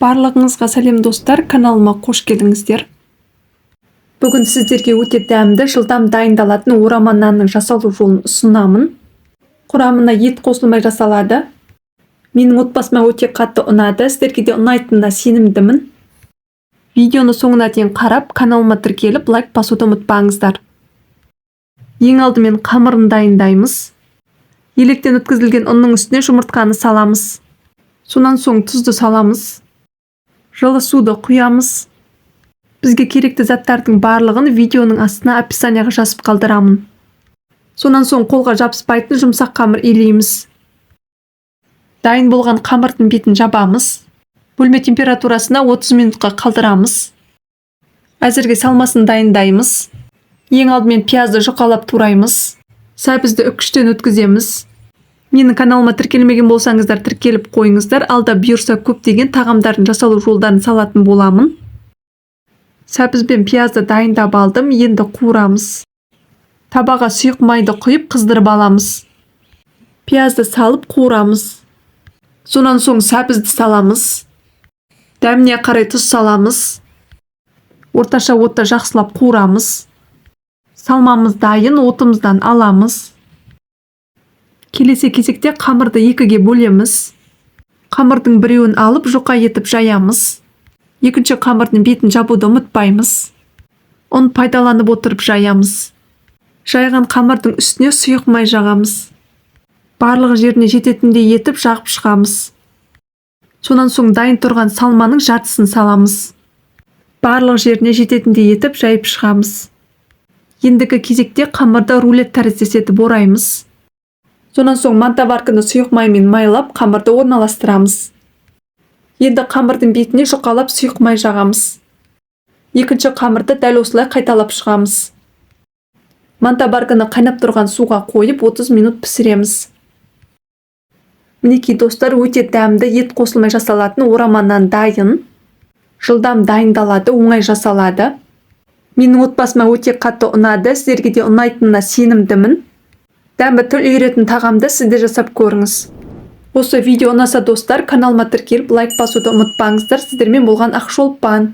Барлығыңызға сәлем, достар! Каналыма қош келдіңіздер! Бүгін сіздерге өте дәмді, жылдам дайындалатын орама нанның жасалу жолын ұсынамын. Құрамына ет қосылмай жасалады. Менің отбасыма өте қатты ұнады, сіздерге де ұнайтынына сенімдімін. Видеоны соңына дейін қарап, каналыма тіркеліп, лайк басуды ұмытпаңыздар. Ең алдымен қамырын дайындаймыз. Електен өткізілген ұнның үстіне жұмыртқаны саламыз. Сонан соң тұзды саламыз. Жылы суды құямыз. Бізге керекті заттардың барлығын видеоның астына, описанияға жазып қалдырамын. Сонан соң қолға жабыспайтын жұмсақ қамыр илейміз. Дайын болған қамырдың бетін жабамыз. Бөлме температурасына 30 минутқа қалдырамыз. Әзірге салмасын дайындаймыз. Ең алдымен пиязды жұқалап тураймыз. Сәбізді үккіштен өткіземіз. Менің каналыма тіркелмеген болсаңыздар, тіркеліп қойыңыздар. Алда бұйырса, көптеген тағамдардың жасалу жолдарын салатын боламын. Сәбіз бен пиязды дайындап алдым, енді қуырамыз. Табаға сұйық майды құйып, қыздырып аламыз. Пиязды салып қуырамыз. Сонан соң сәбізді саламыз. Дәміне қарай тұз саламыз. Орташа отта жақсылап қуырамыз. Салмамыз дайын, отымыздан аламыз. Келесі кезекте қамырды екіге бөлеміз. Қамырдың біреуін алып, жұқа етіп жаямыз. Екінші қамырдың бетін жабуды ұмытпаймыз. Ұн пайдаланып отырып жаямыз. Жайған қамырдың үстіне сұйық май жағамыз. Барлық жеріне жететіндей етіп жағып шығамыз. Сонан соң дайын тұрған салманың жартысын саламыз. Барлық жеріне жететіндей етіп жайып шығамыз. Ендігі кезекте қамырды рулет тәріздес етіп ораймыз. Сонан соң мантоварканы сұйық маймен майлап, қамырды орналастырамыз. Енді қамырдың бетіне жұқалап сұйық май жағамыз. Екінші қамырды дәл осылай қайталап шығамыз. Мантоварканы қайнап тұрған суға қойып, 30 минут пісіреміз. Мінекей, достар, өте дәмді, ет қосылмай жасалатын орама нан дайын. Жылдам дайындалады, оңай жасалады. Менің отбасыма өте қатты ұнады, сіздерге де ұнайтынына сенімдімін. Дәмі тіл үйіретін тағамды сіз де жасап көріңіз. Осы видео ұнаса, достар, каналыма тіркеліп, лайк басуды ұмытпаңыздар. Сіздермен болған Ақшолпан.